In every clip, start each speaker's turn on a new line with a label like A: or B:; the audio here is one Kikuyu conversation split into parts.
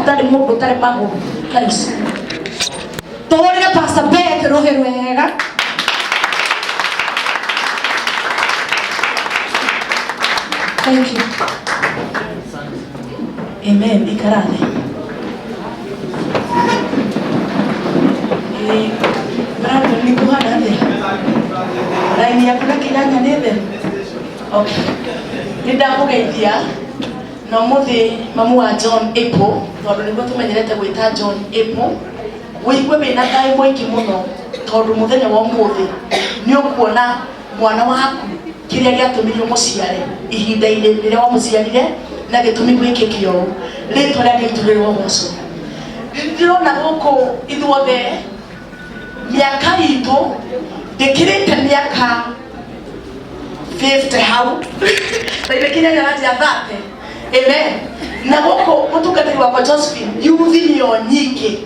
A: Ũtarĩ mũndũ ũtarĩ magũrũ thaa ici. Tũhũrĩre Pastor Beth rũhĩ rwega. Thank you.
B: Amen. Ikara thĩ. Ĩĩ, Brandon nĩ kũhana atĩa? Raini yaku na kĩnyanya nĩ theru? Okay. Nĩ ndamũgeithia na ũmũthĩ mamu wa John Apple tondũ nĩguo tũmenyerete gwĩta John Apple wĩigue wĩna thayũ mũingĩ mũno tondũ mũthenya wa ũmũthĩ nĩ ũkuona mwana waku kĩrĩa gĩatũmire ũmũciare ihinda-inĩ rĩrĩa wamũciarire na gĩtũmi gwĩkĩke ũũ rĩtwa rĩa Ngai tũrĩrogocwo. Ndĩrona gũkũ ithuothe mĩaka itũ ndĩkĩrĩte mĩaka 50 hau na imekinya nyaranja ya 30. Amen. Na gũkũ mũtungatĩri wakwa Josephine yuthi nĩyo nyingĩ.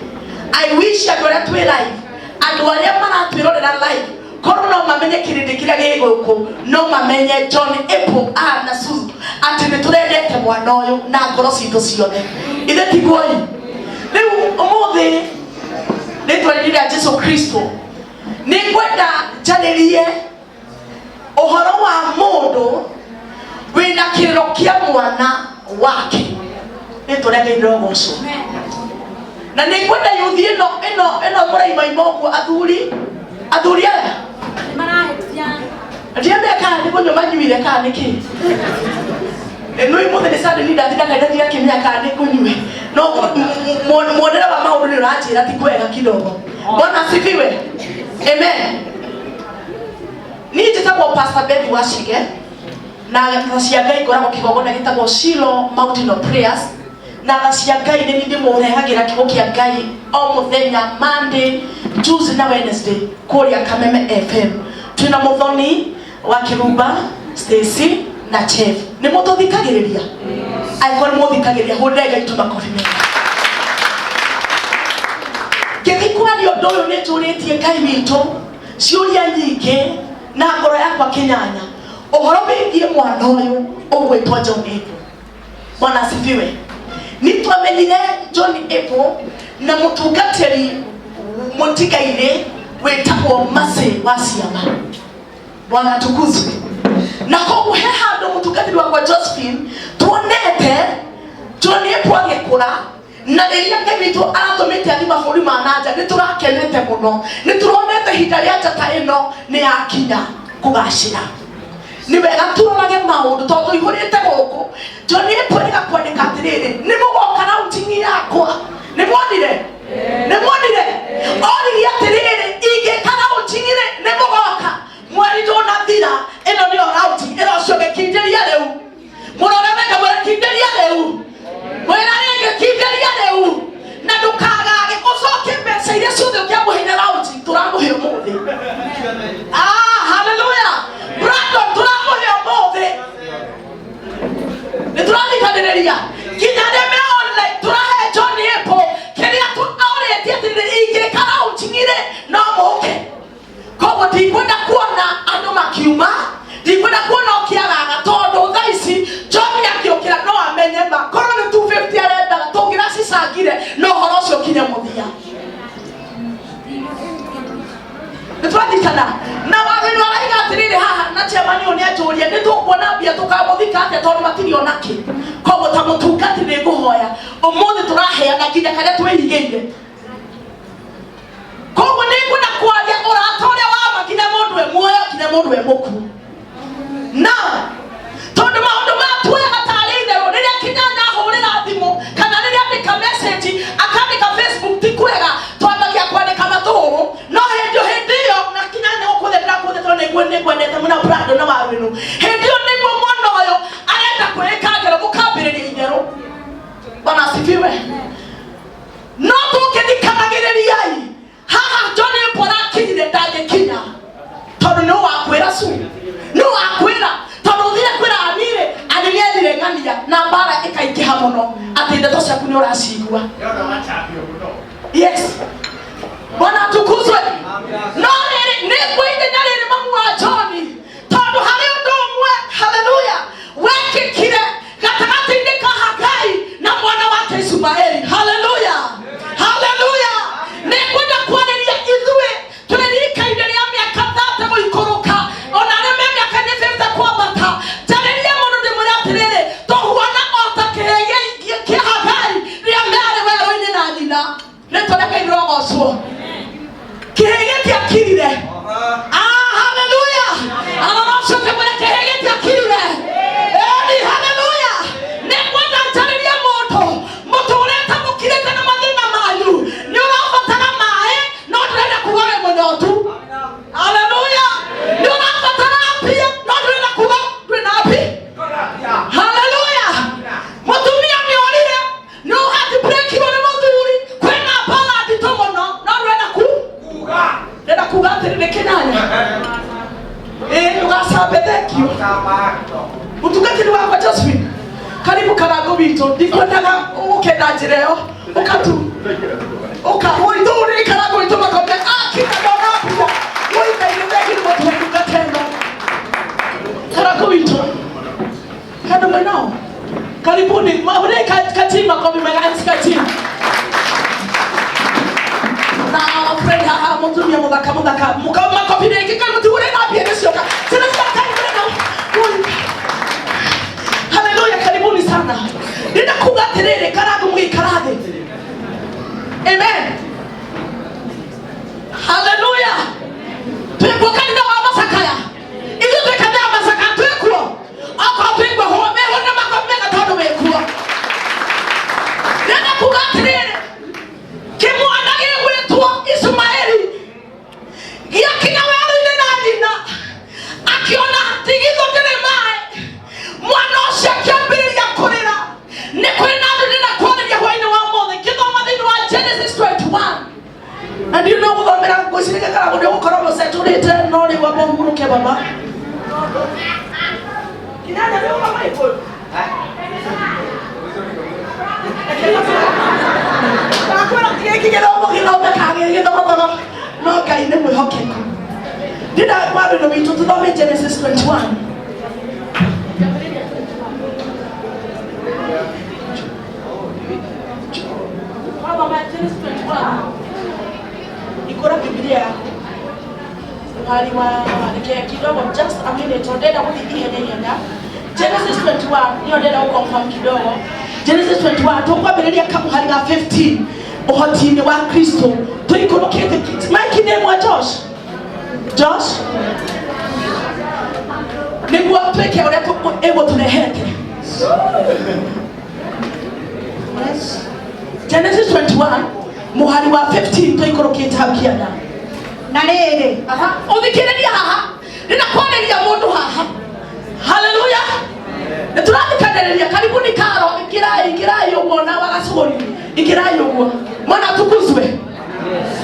B: I wish andũ arĩa twĩ live, andũ arĩa maratwĩrorera live, korwo no mamenye kĩrĩndĩ kĩrĩa gĩ gũkũ, no mamenye John Apple a na Susan atĩ nĩ tũrendete mwana ũyũ na ngoro citũ ciothe. Ithe tiguoi? Rĩu ũmũthĩ rĩtwa-inĩ rĩa Jesu Kristo nĩ ngwenda njarĩrie ũhoro wa mũndũ wĩna kĩrĩro kĩa mwana wake. Rĩtwa rĩa Ngai rĩrogocwo. Na nĩ ngwenda yuthi ĩno ĩno ĩno mũraimaima ũguo, athuri athuri aya ndiamenya kana nĩ kũnyua manyuire kana nĩ kĩ. Nĩ mũthĩ nĩ Sunday, ni ndatinda kanitha akĩmenya kana nĩ kũnyue, no muonere wa maũndũ nĩ ũranjĩra ti kwega kidogo. Bwana asifiwe. Amen. Niĩ njĩtagwo Pastor Betty Wachege na tha cia Ngai ngoragwo kĩgongona gĩtagwo Shiloh Mountain of Prayers, na tha cia Ngai nĩ niĩ ndĩmũrehagĩra kiugo kĩa Ngai o mũthenya Monday, Tuesday na Wednesday kũrĩa Kameme FM. Twĩna Mũthoni wa Kĩrumba, Stacy na Chef. Nĩ mũtũthikagĩrĩria? Angĩkorwo nĩ mũthikagĩrĩria, hũrĩrai Ngai tu makobi mega. Ngĩthiĩ kwaria ũndũ ũyũ nĩ njũrĩtie Ngai witũ ciũria nyingĩ na ngoro yakwa kĩnyanya ũhoro wĩgiĩ mwana ũyũ ũgwĩtwo John Apple. Bwana asifiwe. Nĩ twamenyire John Apple na mũtungatĩri mũtigairĩ wĩtagwo Mercy wa Ciama. Bwana atukuzwe. Na koguo he handũ mũtungatĩri wakwa Josephine tuonete John Apple agĩkũra, na rĩrĩa Ngai witũ aratũmĩte athiĩ mabũrũri ma na nja nĩ tũrakenete mũno, nĩ tũronete ihinda rĩa njata ĩno nĩ yakinya kũgacĩra. Nĩ wega tũrorage maũndũ tondũ tũihũrĩte gũkũ. John Apple ega kwandĩka atĩrĩrĩ, nĩ mũgoka raunjingi yakwa. Nĩ mwonire? Nĩ mwonire? Oririe atĩrĩrĩ, ingĩka raunjingi rĩ, nĩ mũgoka? Mweri ndũnathira, ĩno nĩyo raunjingi ĩrocio gĩkindĩria rĩu. Mũrore wega, mũrekindĩria rĩu, mwĩra rĩngĩ kindĩria rĩu, na ndũkagage ũcokie mbeca iria ciothe ũngĩamũheire raunji. Tũramũhe ũmũthĩ. Ah, haleluya. Brandon, tũramũhe ũmũthĩ. Nĩ tũrathikanĩrĩria nginya arĩa me online, tũrahe John Apple kĩrĩa aũrĩtie atĩrĩrĩ, ingĩka raunji rĩ, no mũke. Koguo ndikwenda kuona andũ makiuma, ndikwenda kuona ũkĩagaga, tondũ thaa ici John akĩũkĩra no amenye ma korwo nĩ 250 arendaga tũngĩracicangire no ũhoro ũcio ũkinye mũthia. Nĩ tũranyitana na wawĩra araiga atĩrĩrĩ haha na chairman ũyũ nĩ anjũria nĩ tũkuona mbia tũkamũthika atĩa tondũ matirĩ ona kĩ. Koguo ta mũtungati nĩ ngũhoya ũmũthĩ tũraheana nginya karĩa twĩigĩire. Koguo nĩ ngwenda kwaria ũrata ũrĩa wa ma nginya mũndũ e muoyo nginya mũndũ e mũkuũ, na tondũ maũndũ maya tuoyaga tarĩ itherũ. Rĩrĩa kinyanya ahũrĩra thimũ kana rĩrĩa andĩka message akandĩka Facebook ti kwega, twambagia kwandĩka matũhũhũ, no hĩndĩ hĩndĩ ĩyo na kinyanya gũkũthĩ ndĩrakũthĩ tondũ nĩguo nĩngwendete mũno Brando na Wawĩnu. Hĩndĩ ĩyo nĩguo mwana ũyũ arenda kwĩĩka ngero, mũkambĩrĩria itherũ. Bwana asifiwe. No tũngĩthikanagĩrĩriai haha John Apple arakinyire ndangĩkinya, tondũ nĩ wakwĩra su nĩ wakwĩra, tondũ ũthire kwĩra anire ani nĩethire ng'ania na mbara ĩkaingĩha mũno atĩ ndeto ciaku nĩ ũracigua. Yes, Bwana atukuzwe. No rĩrĩ nĩ ngwĩ ithenya rĩrĩ mamu wa John, tondũ harĩ ũndũ ũmwe, haleluya, wekĩkire gatagatĩ-inĩ ka Hagai na mwana wake Ishumaeli. Haleluya, haleluya. Nĩngwenda kwarĩria ithuĩ twĩ rika-inĩ rĩa mĩaka 30 gũikũrũka, ona arĩa me mĩaka nĩ 50 kwambata. Njarĩrie mũndũ ndĩmwĩre atĩrĩrĩ, tũhuana o ta kĩhĩĩ kĩa Hagari rĩrĩa merĩ werũ-inĩ na nyina. Rĩtwa rĩa Ngai rĩrogocwo. Kĩhĩĩ gĩtiakirire. Ah, haleluya. Arora ũcio ũkĩmwĩra kĩhĩĩ gĩtiakirire. Ĩni, haleluya. Nĩngwenda njarĩrie mũndũ mũtũrĩte mũkirĩte na mathĩna manyu. Nĩ ũrabatara maĩ no ndũrenda kuga wĩ mũnyotu. Haleluya. Nĩ ũrabatara mbia no ndũrenda kuga ndũrĩ na mbia. Haleluya. Mũtumia nĩ orire, nĩ ũhatibrekirwo nĩ mũthuri, kwĩna mbara nditũ mũno no ndũrenda ku ndĩrenda kuga atĩrĩrĩ kĩnyanya ĩĩ ndũgacambe thengio. Mũtungatĩri wakwa Josephine, karibu karango witũ. Ndikwendaga ũkenda njĩra ĩyo ũkatu ũka wĩitũ karango witũ makombe akina ndona mbia wĩikaire thengio nĩ mũtu wa ndungata ĩno. Karango witũ handũ mwenao, karibuni mahũrĩre kachini makobi mega MC kachini na friend haha mutumia muthaka muthaka muka makobi rĩngĩ kai mũtigũre na mbia nĩcioka ciana cia Ngai mũrena. Haleluya, karibuni sana. Ndĩrenda kuga atĩrĩrĩ, karangu mũgĩikara thĩ. Amen, haleluya. Twĩkuo kanitha wa macakaya, ithuĩ twĩ kanitha wa macakaya, twĩkuo akorwo twĩkuo mehũrĩre makobi mega tondũ wĩkuo. Ndĩrenda kuga atĩrĩrĩ, kĩmwana gĩgwĩtwo Ishumaeli gĩakinya werũ-inĩ na nyina, akĩona ndigithũ ndĩrĩ maĩ, mwana ũcio akĩambĩrĩria kũrĩra. Nĩ kũrĩ na andũ ndĩrenda kwarĩria hwainĩ wa mũthĩ ngĩthoma thĩinĩ wa Genesis 21 na ndiũ no gũthomera ngwĩciria karagũ nĩ ũgũkorwo mũcetũrĩte no rĩu amba ũhurũke baba kinyanya nĩ ũgũthoma Gĩkũyũ. Ndakwĩra gĩkĩ gĩthomo gĩthomekaga gĩgĩthomaga no Ngai nĩ mwĩhokeku. Ndĩna mwathani witũ tũthome Genesis 21. Wathoma Genesis 21. Ikora Biblia yaku mũhari wa reke kidogo, just a minute, tondũ ndĩrenda gũthiĩ ihenya ihenya. Genesis 21 nĩyo ndĩrenda gũconfirm kidogo. Genesis 21 tũkwambĩrĩria kamũhari ga 15, ũhoti-inĩ wa Kristo tũikũrũkĩte. Mike nĩ ĩmwe. Josh, Josh, nĩguo twĩke ũrĩa ĩgũtũrehete. Genesis 21 mũhari wa 15 tũikũrũkĩte hau kĩanda.
A: Na rĩrĩ,
B: Aha, ũthikĩrĩria haha, ndĩna kwarĩria mũndũ haha. Haleluya, nĩ tũrathikanĩrĩria. Karibuni karo, ingĩrai, ingĩrai ũguo na wagacũgũri, ingĩrai ũguo mwana atukuzwe.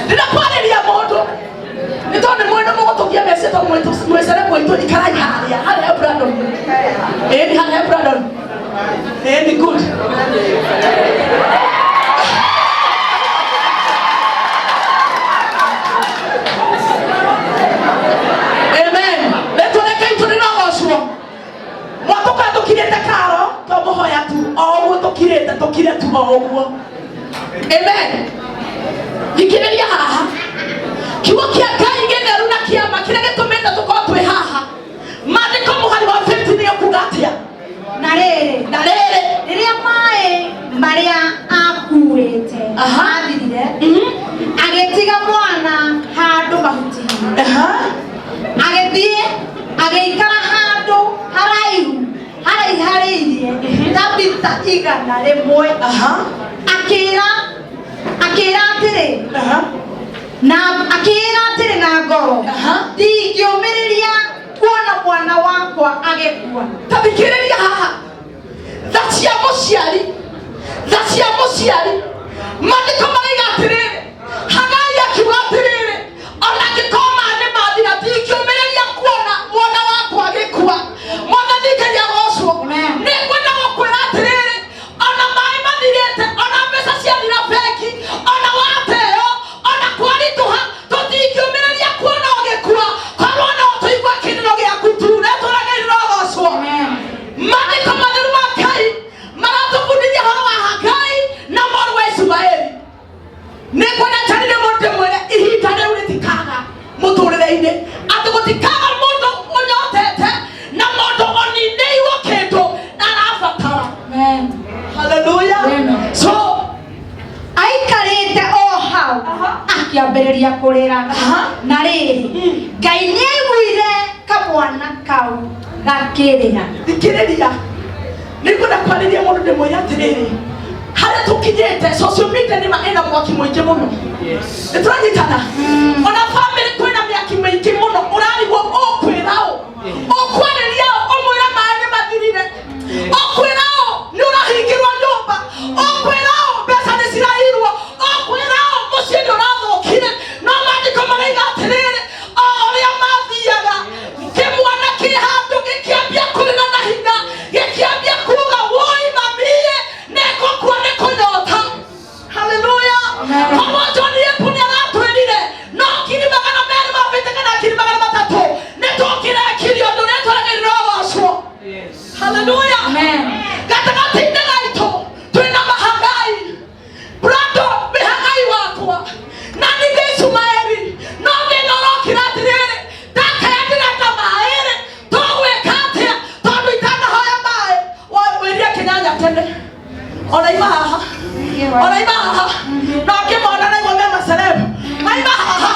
B: Ndĩna kwarĩria mũndũ nĩ tondũ nĩ mwena mũgũtũgia meciria tondũ mwĩcere mwaitũ. Ikarai harĩa harĩa Brandon, ĩĩ nĩ harĩa Brandon, ĩĩ nĩ good. Amen. Rĩtwa rĩa Ngai tũrĩrogocwo. Mwatũka tũkirĩte karo twamũhoya tu o ũguo tũkirĩte, tũkire tu o ũguo. Amen. Thikĩrĩria haha kiugo kĩa Ngai gĩtheru na kĩama kĩrĩa gĩtũmĩte tũkorwo twĩ haha. Maandĩko mũhari wa 50 nĩ ũkuga atĩa?
A: Na rĩrĩ,
B: Na rĩrĩ,
A: rĩrĩa maĩ marĩa akuĩte mathirire, agĩtiga mwana handũ mahuti-inĩ, agĩthiĩ agĩikara handũ haraihu haraiharĩirie ta mita 100. Akĩra atĩrĩ na akĩĩra atĩrĩ na ngoro, "Ndingĩũmĩrĩria kuona mwana wakwa agĩkua."
B: Ta thikĩrĩria haha, tha cia mũciari, tha cia mũciari. Maandĩko maraiga atĩrĩrĩ, Hagai akiuga atĩrĩrĩ, ona angĩkorwo maĩ nĩ mathira, ndingĩũmĩrĩria kuona mwana wakwa agĩkua. Mwathani Ngai agocwo.
A: Amen.
B: Nĩngwenda gũkwĩra atĩrĩrĩ, ona maĩ mathirĩte, ona mbeca ciathira bengi, ona wateo, ona kwaritũha, tũtingĩũmĩrĩria kuona ũgĩkua. Korwo no tũigua kĩrĩro gĩaku tu. Rĩtwa rĩa Ngai rĩrogocwo.
A: Amen.
B: Maandĩko matheru ma Ngai maratũbundithia ũhoro wa Hagai na mũrũ wa Nĩngwenda njarĩrie mũndũ ndĩmwĩre ihinda rĩu rĩtikaga mũtũrĩre-inĩ, atĩ gũtikaga mũndũ ũnyotete na mũndũ ũninĩirwo kĩndũ arabatara.
A: Amen.
B: Haleluya.
A: Amen.
B: So
A: Aikarĩte o hau akĩambĩrĩria kũrĩra. Na rĩrĩ, Ngai nĩaiguire kamwana kau gakĩrĩra.
B: Thikĩrĩria, nĩngwenda kwarĩria mũndũ ndĩmwĩre atĩrĩrĩ, harĩa tũkinyĩte social media nĩma ĩna mwaki mũingĩ mũno. Nĩtũranyitana? Ona famĩlĩ kwĩna mĩaki mĩingĩ mũno, ũrarigwo ũkwĩra ũ, ũkwarĩria ũ, ũmwĩre maĩ nĩ mathirire, ũkwĩra ũ nĩ ũrahingĩrwo nyũmba, ũkwĩra ũ mbeca nĩ cirairwo, ũkwĩra ũ mũciĩ nĩ ũrathũkire. No maandĩko maraiga atĩrĩrĩ, o ũrĩa mathiaga, kĩmwana kĩ handũ gĩkĩambia kũrĩra na hinya, gĩkĩambia kuga, "Woi mamie, nĩngũkua nĩ kũnyota." Haleluya. Koguo John Yepu nĩ aratwĩrire no 200,000 mabĩte kana 300,000 nĩ tũngĩrekirie ũndũ ũrĩa twaragĩrĩrwo gocwo. Haleluya.
A: Amen.
B: Gatagatĩ-inĩ gaitũ twĩna mahangai brando mĩhangai wakwa na ningĩ Ishumaeli, no thĩna ũrokire atĩrĩrĩ, ndakaya ndĩrenda maĩ-rĩ, tũgwĩka atĩa tondũ itanahoya maĩ wĩrie kĩnyanya tene ona ima haha, ona ima haha na ũkĩmona naiguo me macerebu maima haha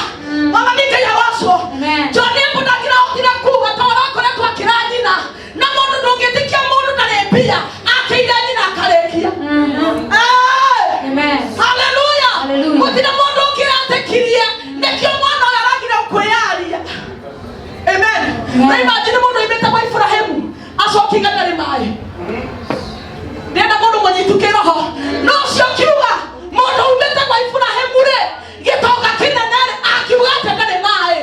B: mama ningĩ wacwo.
A: Amen.
B: John Embu ndangĩrahotire kuga tondũ akoretwo akĩra nyina, na mũndũ ndũngĩtĩkia mũndũ ndarĩ mbia akĩire nyina akarĩkia. Eh!
A: Amen.
B: Haleluya.
A: Hallelujah.
B: Gũtirĩ mũndũ ũngĩretĩkirie, nĩkĩo mwana ũyũ aragire kwĩyaria. Amen. Na imagine mũndũ oimĩte kwa Iburahĩmu acoke ndarĩ maĩ. Ndĩrenda mũndũ mũnyitu kĩroho no ũcio kiuga mũndũ umĩte kwa Iburahĩmu rĩ, gĩtonga kĩnene rĩ, akiuga atĩ ndarĩ maĩ.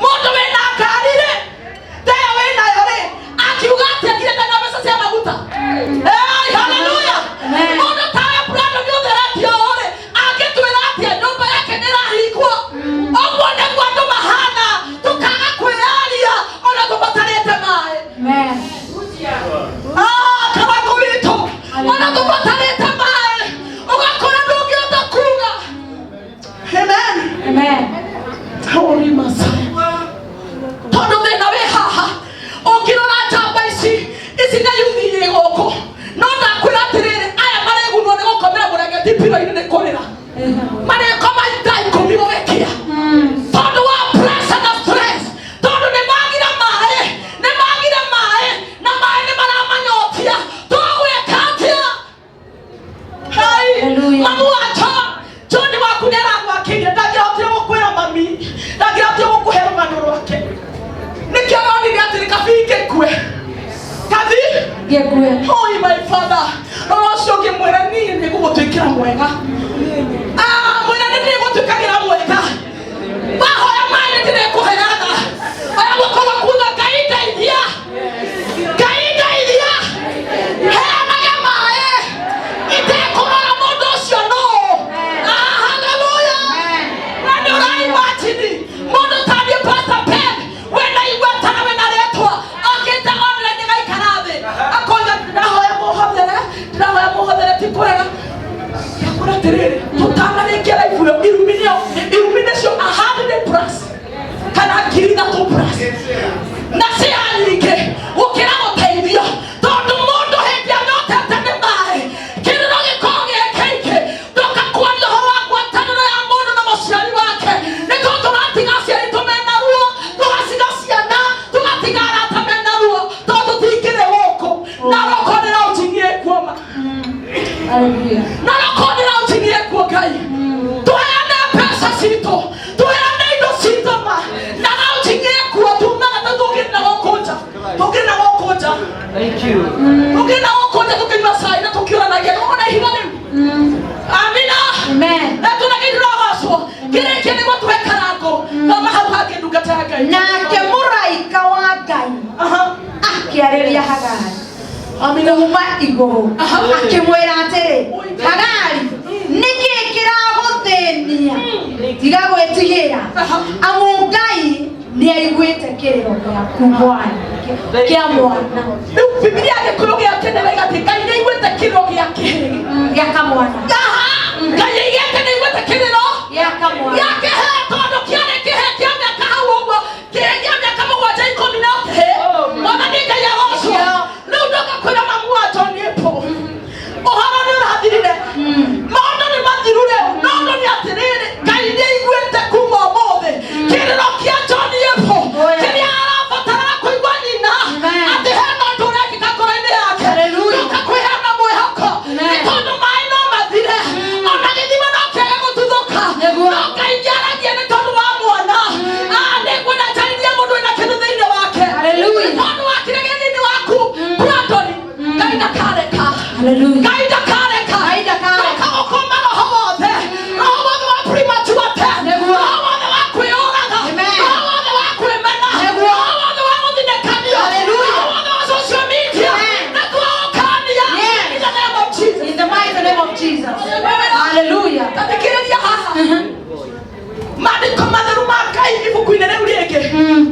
B: Mũndũ wĩna ngari rĩ, teyo wĩnayo rĩ, akiuga atĩ akire ndarĩ na mbeca cia maguta. Hey, haleluya.
A: Amen.
B: Mũndũ tawe Brandon nĩ ũtheretio ũũ rĩ, angĩtwĩra atĩa nyũmba yake nĩ ĩrahingwo? Ũguo nĩguo andũ mahana, tũkaga kwĩyaria ona tũbatarĩte maĩ.
A: Amen.
B: Ah, karango witũ ona tũbatarĩte maĩ, ũgakora ndũngĩhota kuga amen.
A: Amen.
B: Holy Messiah. Tondũ thĩna wĩ haha, ũngĩrora njamba ici, ici nĩ yuthi ĩ gũkũ, no ndakwĩra atĩrĩrĩ, aya marĩgunwo nĩ gũkomera mũrengeti piro-inĩ nĩ kũrĩra, marĩkoma thaa 10 gũgĩkĩa tondũ wa pressure na stress, tondũ nĩ magire maĩ, nĩ magire maĩ, na maĩ nĩ maramanyotia. Tũgwĩka atĩa? Hai,
A: Hallelujah.
B: mamu wa John, John waku nĩ aragwakĩire, ndangĩahotire gũkwĩra mami, ndangĩahotire gũkũhe rũgano rwake. Nĩkĩo ronire atĩrĩ, kabii ngĩkue. Kabii
A: Ngĩkue.
B: Oi my father, rora ũcio ũngĩ mwĩre niĩ nĩ ngũgũtuĩkĩra mwega. Ah, mwĩre nĩ ndĩgũtuĩkagĩra mwega. Wahoya maĩ nĩ ndĩrĩkũheaga. Oya guoko gwaku uga, "Ngai ndeithia. Ngai ndeithia. Heanaga maĩ. Itekũrora mũndũ ũcio nũ." Ah, haleluya. Na nĩ ũraimagine mũndũ taniĩ Pastor Ben wĩna igweta na wĩna rĩtwa okĩte online gaikara thĩ akoiga, "Ndĩrahoya mũhothere, ndĩrahoya mũhothere, ti kwega." Ndakũra atĩrĩrĩ, tũtanarĩkia live ĩyo, irumi nĩyo, irumi nĩcio 100 plus kana 3,000 plus na cia nyingĩ gũkĩra gũteithio, tondũ mũndũ hĩndĩ anyotete nĩ maĩ kĩrĩro gĩkorwo gĩ kĩingĩ. Ndũkakwaria ũhoro wa ngwatanĩro ya mũndũ na mũciari wake, nĩ tondũ tũratiga aciari tũ mena ruo, tũgaciga ciana, tũgatiga arata mena ruo, tondũ tũtingĩrĩ gũkũ na rokonĩra ũnjigie kuoma.
A: Hallelujah.
B: Na rokonĩra ũnjigie kuo. Ngai, tũheane mbeca citũ, tũheane indo citũ ma na raũnjigie kuo, tumaga ta tũngĩrĩ na gũkũ nja, tũngĩrĩ na gũkũ nja.
C: Thank you.
B: Tũngĩrĩ na gũkũ nja tũkĩnyua cai na tũkĩũranagia nĩwona ihiga rĩu. Amina.
A: Amen.
B: Na tũnagĩrĩrogocwo kĩrĩkia nĩguo tũhe karango thoma hau hangĩ, ndungata ya Ngai.
A: Nake mũraika wa Ngai akĩarĩria Hagari
B: Amina.
A: kuma igũrũ, akĩmwĩra atĩrĩ, "Hagari, nĩkĩ kĩragũthĩnia? Tiga gwĩtigĩra, amu Ngai nĩ aiguĩte kĩrĩro gĩaku mwana kĩa mwana."
B: Rĩu Bibilia Gĩkũyũ gĩa tene raiga atĩ Ngai nĩ aiguĩte kĩrĩro gĩa kĩhĩĩ
A: Gĩa kamwana.
B: Aha, Ngai aigĩte nĩ aiguĩte.
A: Hallelujah.
B: Ngai ndakareka.
A: Ngai ndakareka.
B: Ndakagũkũma roho wothe, roho wothe wa premature death,
A: Nĩguo.
B: roho wothe wa kwĩyũraga,
A: Amen.
B: roho wothe wa kwĩmena,
A: Nĩguo.
B: roho wothe wa gũthinĩkanio,
A: Hallelujah.
B: roho wothe wa social media.
A: Amen.
B: Na twaũkania
A: Yes.
B: in the name of Jesus.
A: In the mighty name of Jesus. Hallelujah.
B: Ta thikĩrĩria haha. Maandĩko matheru ma Ngai ibuku-inĩ rĩu rĩngĩ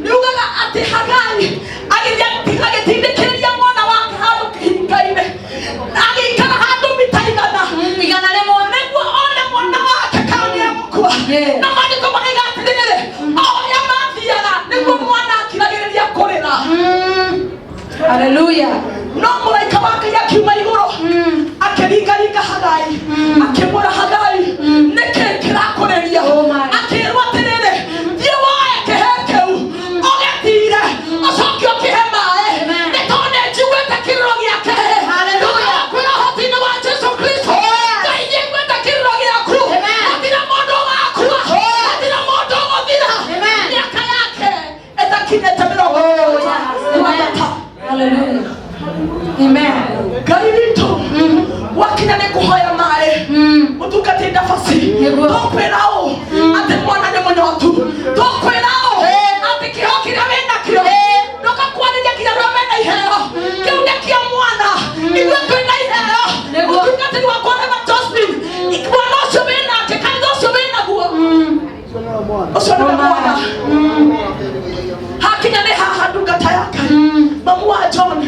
B: riugaga atĩ Hagai agĩtindĩkĩrĩria mwana wake handũ kĩhinga-inĩ, agĩikara handũ mita 100
A: 100.
B: nĩguo one mwana wake kana nĩegũkua.
A: Yeah.
B: Na maandĩko maroiga atĩrĩrĩ, o ũrĩa mathiaga nĩguo mwana akiragĩrĩria kũrĩra.
A: Hallelujah.
B: No mũraika wa Ngai akiuma igũrũ, akĩringaringa Hagai, akĩmwĩra, "Hagai, nĩkĩ kĩrakũrĩria?"
A: Oh my.
B: Akĩrwo atĩrĩrĩ, "Thiĩ woe kĩhĩ kĩu, ũgĩtire, ũcoke ũkĩhe maĩ,
A: Amen.
B: nĩ tondũ nĩnjiguĩte kĩrĩro gĩake."
A: Hallelujah.
B: Kwĩra ũhoti-inĩ wa Jesu Kristo,
A: Yes.
B: Ngai nĩaiguĩte kĩrĩro gĩaku.
A: Amen.
B: Gũtirĩ mũndũ ũgakua, gũtirĩ mũndũ ũgũthira
A: Amen.
B: mĩaka yake ĩtakinyĩte mĩrongo
A: Oh, yes. Amen.
B: ĩtandatũ.
A: Hallelujah. Amen.
B: Ngai witũ, wakinya nĩ kũhoya maĩ, mũtungati ndabaci,
A: Nĩguo.
B: tũkwĩra ũ atĩ mwana nĩ mũnyotu, tũkwĩra ũ atĩ kĩheo kĩrĩa wĩnakĩo ndũkakwarĩria kinya arĩa mena iheo, kĩu nĩ kĩa mwana, ithuĩ twĩna iheo.
A: Nĩguo.
B: Mũtungatĩri wakwa Reverend Josephine, mwana ũcio wĩnake, kanitha ũcio wĩnaguo, ũcio nĩwe mwana. Hakinya nĩ haha, ndungata ya Ngai, mamu wa John,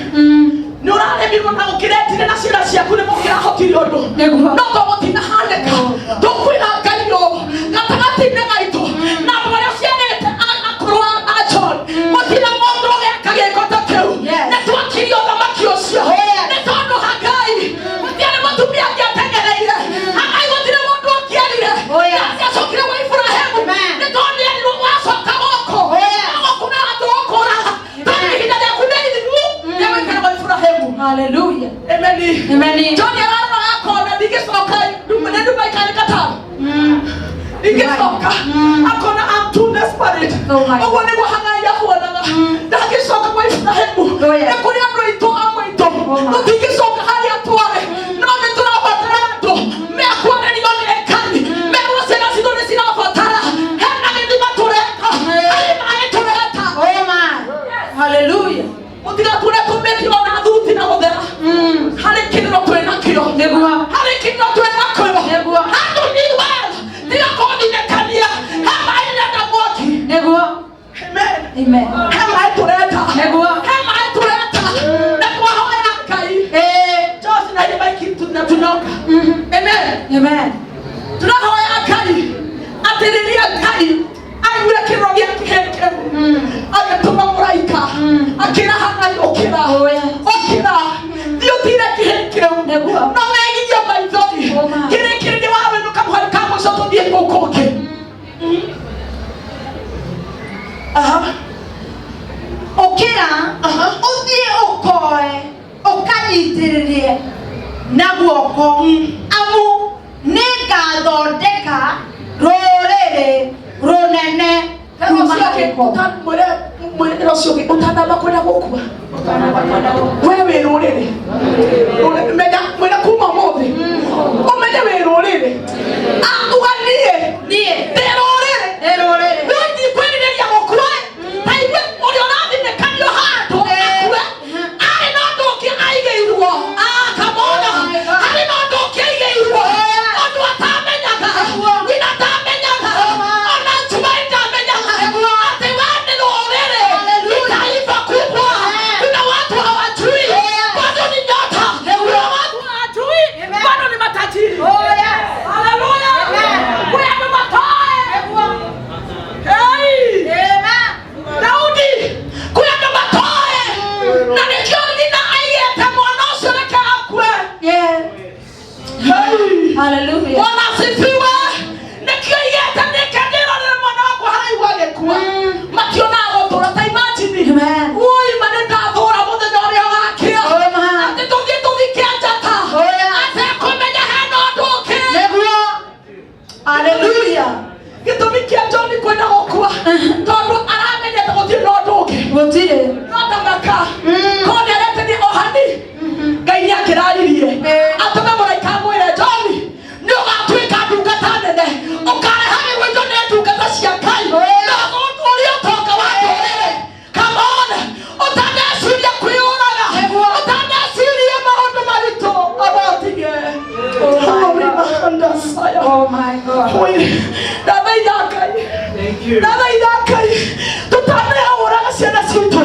B: nĩ ũraremirwo na ũkĩretire na ciana ciaku nĩ mũkĩrahotire ũndũ,
A: Nĩguo.
B: no to gũtinahanĩka, tũkwĩra Ngai ũũ, gatagatĩ-inĩ gaitũ na andũ arĩa ũciarĩte akũrũ a John, gũtirĩ mũndũ ũgeka gĩko ta kĩu.
A: Yes.
B: Nĩ twakirie ũthamaki ũcio,
A: Yes.
B: nĩ tondũ Hagai gũtiarĩ mũtumia angĩatengereire Hagai, gũtirĩ mũndũ angĩerire.
A: Oh, yes.
B: Angĩacokire gwa Iburahĩmu,
A: Amen.
B: nĩ tondũ nĩerirwo wacoka gũkũ,
A: Oh, yes.
B: gũkũ na andũ ũkũraga, tondũ ihinda rĩaku nĩ rithiru rĩa gũikara gwa Iburahĩmu.
A: Hallelujah.
B: Amen.
A: Amen.
B: John ararora akona ndingĩcoka, nĩ ndumaikari gatano ndingĩcoka, akona I'm too desperate.
A: Oh my.
B: Ũguo nĩguo Hagai ahuanaga, ndangĩcoka kwa Iburahĩmu.
A: Oh, yes.
B: Nĩ kũrĩ andũ aitũ amwe aitũ
A: Oh my.
B: tũtingĩcoka harĩa twarĩ, no nĩ tũrabatara andũ mekwarĩrio nĩ Ngai, merwo ciana citũ nĩ cirabatara, hena gĩthima tũreka, harĩ maĩ tũreta.
A: Oh my. Hallelujah.
B: Mũtigatuone tũmĩtio ona thuti na gũthera, harĩ kĩrĩro twĩ nakĩo.
A: Nĩguo.
B: Harĩ kĩrĩro twĩ nakĩo.
A: Nĩguo.
B: Handũ ni well tiga kũthinĩkania, he maĩ ndĩrenda mwaki.
A: Nĩguo.
B: Amen.
A: Amen.
B: He maĩ tũreta.
A: Nĩguo.
B: He maĩ tũreta na twahoya Ngai. Josh na ile maiki na tunyoka. Amen.
A: Amen.
B: Tũrahoya Ngai atĩ rĩrĩa Ngai aiguire kĩrĩro gĩa kĩhĩ kĩu, agĩtũma mũraika, akĩra Hagai, "Ũkĩra."
A: Oh, yes.
B: "Ũkĩra, thiĩ ũtire kĩhĩ kĩu."
A: Nĩguo.
B: No wegirie maithori.
A: Oh, my.
B: Kĩrĩkĩrĩria wawĩnũka mũhari ka mũico, tũthiĩ kũu kũngĩ. Aha.
A: Ũkĩra,
B: Aha.
A: ũthiĩ ũkoe ũkanyitĩrĩrie na guoko, amu nĩngathondeka rũrĩrĩ rũnene kuma harĩ ko.
B: Mwĩre ũcio ũngĩ, ũtanamba kwenda gũkua, we wĩ rũrĩrĩ. Menya, mwĩre kuma ũmũthĩ ũmenye wĩ rũrĩrĩ. Uga, "Niĩ
A: Niĩ
B: ndĩ rũrĩrĩ."
A: Ndĩ rũrĩrĩ.
B: Rĩu ndikwĩrirĩria gũkua, ta igue ũrĩa ũrathinĩkanio handũ akue, arĩ na ũndũ ũngĩ aigĩirwo. Ah, come on.
A: Oh my God.
B: Harĩ na ũndũ ũngĩ aigĩirwo, ũndũ atamenyaga, nyina ndamenyaga, ona Njumaĩ ndamenyaga atĩ we nĩ rũrĩrĩ, ni taifa kubwa. Kuna watu hawajui bado ni nyota, kuna watu hawajui bado ni matajiri.
A: Oh, yes.
B: Haleluya.
A: Amen.
B: Kũrĩ andũ matoe. Hey!
A: Amen.
B: Daudi, kwĩ andũ matoe, na nĩkĩo nyina aigĩte mwana ũcio reke akue. Hey!
A: Hallelujah.
B: Bwana asifiwe. Nĩkĩo aigĩte nĩke ndĩrorere mwana wakwa haraigua agĩkua, mationaga gũtũra. Ta imagine.
A: Amen.
B: Ui, ma nĩ ndathũra mũthenya ũrĩa ũgakĩa
A: Oh, my.
B: atĩ tũthiĩ tũthike njata
A: Oh, yeah.
B: atekũmenya hena ũndũ ũngĩ.
A: Nĩguo. Hallelujah.
B: Gĩtũmi kĩa John kwenda gũkua, tondũ aramenyete gũtirĩ na ũndũ ũngĩ.
A: Gũtirĩ.
B: No tamaka korwo nĩaretĩrie ohani, Ngai nĩ akĩraririe. Muoyo.
A: Oh my God.
B: Ndathaitha Ngai, ndathaitha Ngai, tũtanehũraga ciana citũ,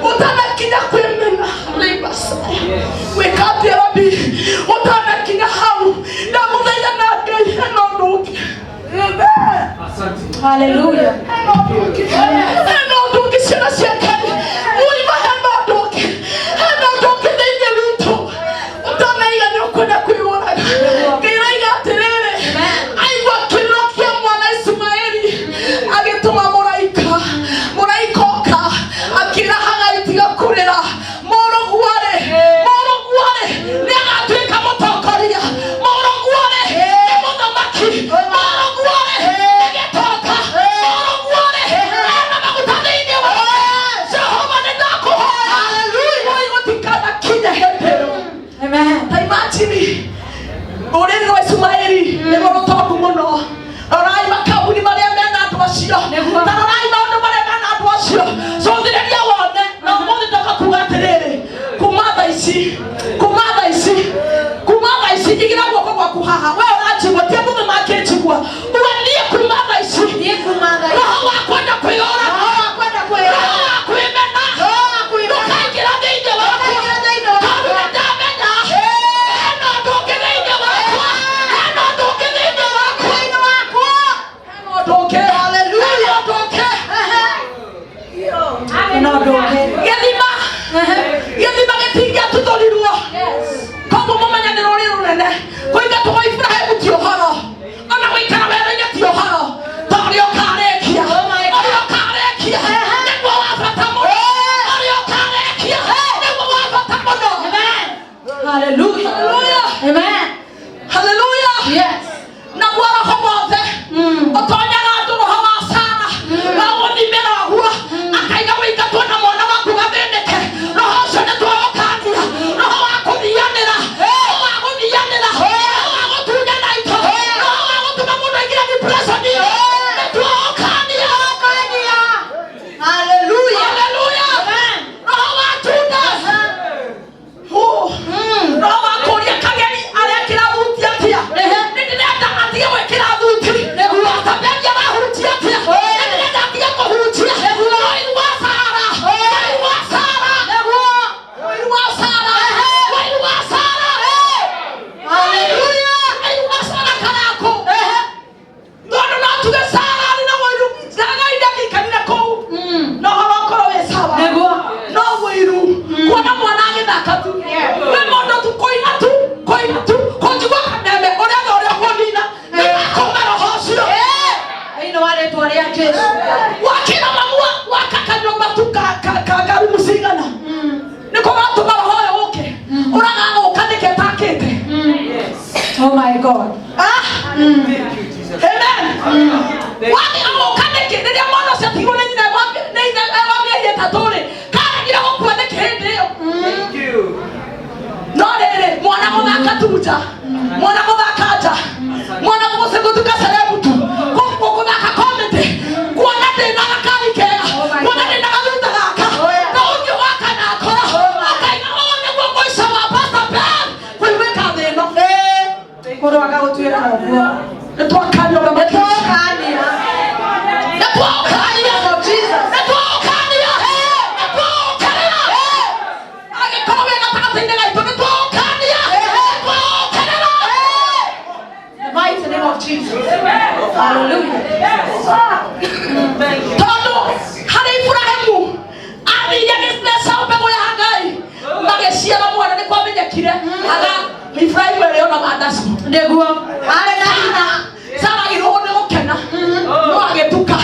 B: ũtanakinya kwĩmena gwĩka atĩa rabi, ũtanakinya hau, ndamũthaitha na Ngai hena ũndũ ũngĩ.
A: Hallelujah.
B: Hena ũndũ ũngĩ, hena ũndũ ũngĩ ciana cia Ngai, mũima hena ũndũ ũngĩ, hena ũndũ ũngĩ thĩinĩ witũ ũtanaiga nĩ ũkwenda kwĩyũraga. Ngai araiga atĩrĩrĩ, aigua kĩrĩro kĩa mwana Ismaeli, agĩtũma mũraika, mũraika oka akĩra Hagai, tiga kũrĩra, mũrũguo-rĩ, mũrũguo-rĩ nĩ agatuĩka mũtongoria, mũrũguo-rĩ nĩ mũthamaki, mũrũguo-rĩ nĩ gĩtonga, mũrũguo-rĩ ena maguta thĩinĩ wake. Jehova nĩ ndakũhoya, Woi gũtikanakinye hĩndĩ ĩyo.
A: Amen.
B: Ta imagine rũrĩrĩ rwa Ismaeli nĩruo rũtongu mũno. Rorai makambuni marĩa mena andũ acio,
A: Nĩguo.
B: ta rorai maũndũ marĩa mena andũ acio, cũthĩrĩria wone. Na ũmũthĩ ndoka kuga atĩrĩrĩ, kuma thaa ici, kuma thaa ici, kuma thaa ici, igĩra guoko gwaku haha, we ũranjigua, ti andũ makĩnjigua, uga niĩ kuma thaa ici,
A: Niĩ kuma thaa ici.
B: roho wa kwenda kwĩyũraga,
A: Roho wa kwenda kwĩyũraga.
B: roho wa kwĩmena,
A: Roho wa kwĩmena.
B: ndũkaingĩra thĩinĩ wakwa,
A: Ndũkaingĩra thĩinĩ wakwa.
B: tondũ nĩndamenya hena ũndũ ũngĩ thĩinĩ wakwa, hena ũndũ ũngĩ thĩinĩ wakwa,
A: Thĩinĩ wakwa.
B: hena ũndũ ũngĩ, hena ũndũ ũngĩ.
A: Hena ũndũ ũngĩ.
B: Gĩthima, gĩthima gĩtingĩatuthũrirwo, koguo mũmenye nĩ rũrĩrĩ rũnene. Kũingatwo gwa Iburahĩmu ti ũhoro, ona gũikara werũ-inĩ ti ũhoro, ta ũrĩa ũkarĩkia, ũrĩa ũkarĩkia nĩguo wa bata mũno, ũrĩa ũkarĩkia nĩguo wa bata mũno.
A: Amen. Hallelujah.
B: Hallelujah.
A: Amen.
B: Hallelujah.
A: Yes.
B: Naguo roho wothe ũtonyaga andũ, roho wa Sara wa gũthimĩra ũguo akaiga wĩingatwo na mwana waku gathĩnĩke, roho ũcio nĩ twaũkania, roho wa kũthianĩra, roho wa gũthianĩra, roho wa gũtunyana indo, roho wa gũtũma mũndũ aingĩre depression, nĩ twaũkania.
A: Hallelujah.
B: Hallelujah.
A: Amen.
B: Roho wa Judas, roho wa kũria kageri arekĩra thuti atĩa, nĩ ndĩrenda atige gwĩkĩra thuti, Pastor Benji arahunjia atĩa, nĩ ndĩrenda atige kũhunjia, ũiru wa Sara, ũiru wa Sara, ũiru wa Sara, ũiru wa Sara,
A: Hallelujah.
B: ũiru wa Sara karakũ, tondũ no tuge Sara arĩ na ũiru, Sarai ndangĩikarire kũu, no ũhoro ũkorwo wĩ sawa,
A: Nĩguo.
B: no wĩiru kuona mwana agĩthaka tu, wĩ mũndũ tu kũina tu, kũina tu, kũnjigua kameme ũrĩa othe ũrĩa ũkũnina, nĩgakũma roho ũcio.
A: Thĩinĩ wa rĩtwa rĩa Jesu.
B: Wakĩra mamua waka kanyũmba tu ka rumu cigana, nĩko gatũma roho ũyũ ũke, ũragagũka nĩkĩ takĩte.
A: Oh my God.
B: Ah? Amen. Wagĩra gũka nĩkĩ rĩrĩa mwana ũcio atigirwo nĩ nyina nĩ ithe wa mĩeri 3 rĩ, karegire gũkua nĩkĩ hĩndĩ ĩyo? No rĩrĩ, mwana gũthaka tu nja, mwana gũthaka nja, mwana gũtuĩka celeb tu, gũthaka comedy, kuona ndĩna gakari kega, kuona ndĩna gathuta gaka, na ũthiũ waka na ngoro ũkaiga ũyũ nĩguo mũico wa Pastor Ben kũiguĩka thĩ ĩno.
A: Kũrwaga gũtuĩka ũguo.
B: Nĩtwakanio.
A: Nĩtwokania.
B: Nĩtwaũkania.
A: Of Jesus.
B: Nĩtwaũkania, nĩtwaũkĩrĩra. Angĩkorwo wĩ gatagatĩ-inĩ gaitũ, nĩtwaũkania, nĩtwaũkĩrĩra.
A: The mighty name of Jesus. Hallelujah.
B: Tondũ harĩ Iburahĩmu athire agĩtheca mbegũ ya Ngai, magĩciara mwana, nĩ kwamenyekire aga Iburahĩmu ĩrĩ ona mandaci.
A: Nĩguo. Arĩ na hinya.
B: Sara agĩrwo nĩ gũkena no agĩtuka.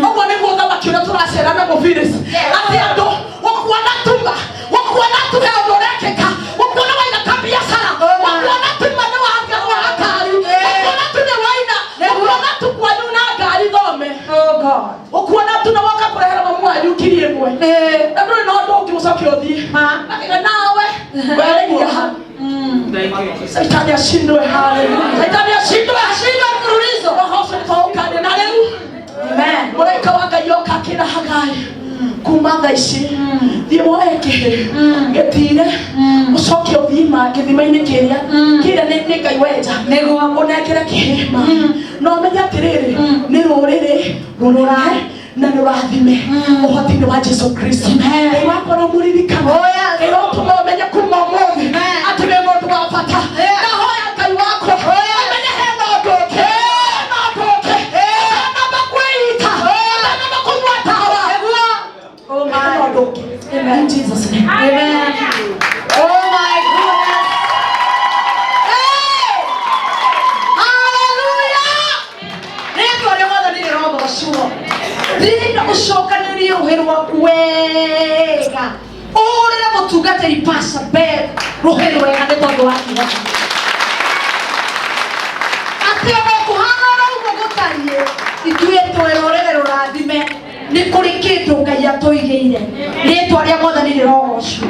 B: Ũguo nĩguo ũthamaki ũrĩa tũracera naguo Phyllis, atĩ andũ gũkuona tuma, gũkuona tu he ũndũ ũrekĩka, gũkuona waiga kabiacara, gũkuona tuma nĩ wa ngari, gũkuona tu nĩ waina, gũkuona tu kwanyu na ngari thome,
A: Oh God.
B: gũkuona tu na woka kũrehera mamu wanyu 1000, na ndũrĩ na ũndũ ũngĩ ũcoke ũthiĩ
A: Ma.
B: na nawe weregia ha. Saitani ashindwe. Saitani ashindwe.
A: Ashindwe mfululizo.
B: Roho ũcio nĩtwaũkania na rĩu.
A: Amen.
B: Mũraika wa Ngai oka akĩra Hagai, kuma thaa ici thiĩ woe kĩhĩ gĩtire, ũcoke ũthiĩ maĩ. Kĩthima-inĩ kĩrĩa kĩrĩa nĩ Ngai wenja.
A: Nĩguo.
B: Ũnengere kĩhĩ maĩ na ũmenye atĩrĩrĩ, nĩ rũrĩrĩ rũrũrae na nĩ ũrathime ũhoti-inĩ wa Jesu Kristo. Ngai wakwa no mũririkana.
A: Oh, yes.
B: Ngai ũtũma ũmenye kuma ũmũthĩ atĩ wĩ mũndũ wa bata. Ndahoya Ngai wakwa ũmenye hena ũndũ ũngĩ, hena ũndũ ũngĩ, ũtanamba kwĩita, ũtanamba kũnyua ndawa.
A: Oh
B: Hena
A: my.
B: ũndũ ũngĩ. In Jesus' name.
A: Amen. Oh my goodness. Hey! Hallelujah. Rĩtwa rĩa Mwathani rĩrogocwo. Rinda ũcokanĩrĩrie rũhĩ rwaku wega. Ũhũrĩre mũtungatĩri Pastor Ben rũhĩ rwega nĩ tondũ wa kiugo kĩu. Atĩ ona kũhana oro ũguo gũtariĩ, ithuĩ twĩ rũrĩrĩ rũrathime, nĩ kũrĩ kĩndũ Ngai atũigĩire. Rĩtwa rĩa Mwathani rĩrogocwo.